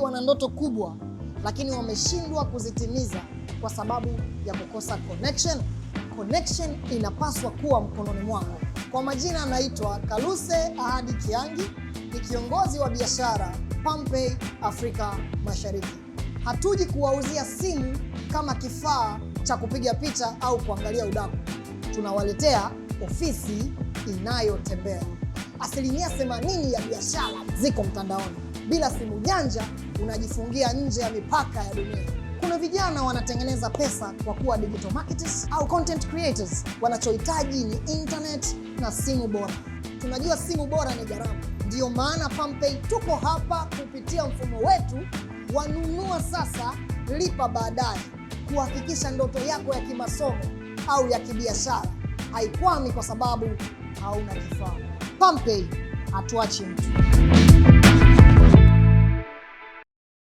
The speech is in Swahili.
Wana ndoto kubwa lakini wameshindwa kuzitimiza kwa sababu ya kukosa connection? Connection inapaswa kuwa mkononi mwako. Kwa majina anaitwa Kaluse Ahadi Kiangi, ni kiongozi wa biashara PalmPay Afrika Mashariki. Hatuji kuwauzia simu kama kifaa cha kupiga picha au kuangalia udaku. Tunawaletea ofisi inayotembea. 80% ya biashara ziko mtandaoni. Bila simu janja, unajifungia nje ya mipaka ya dunia. Kuna vijana wanatengeneza pesa kwa kuwa digital marketers au content creators. Wanachohitaji ni internet na simu bora. Tunajua simu bora ni gharama, ndiyo maana PalmPay tuko hapa kupitia mfumo wetu wa nunua sasa, lipa baadaye, kuhakikisha ndoto yako ya kimasomo au ya kibiashara haikwami kwa sababu hauna kifaa. PalmPay, hatuachi mtu.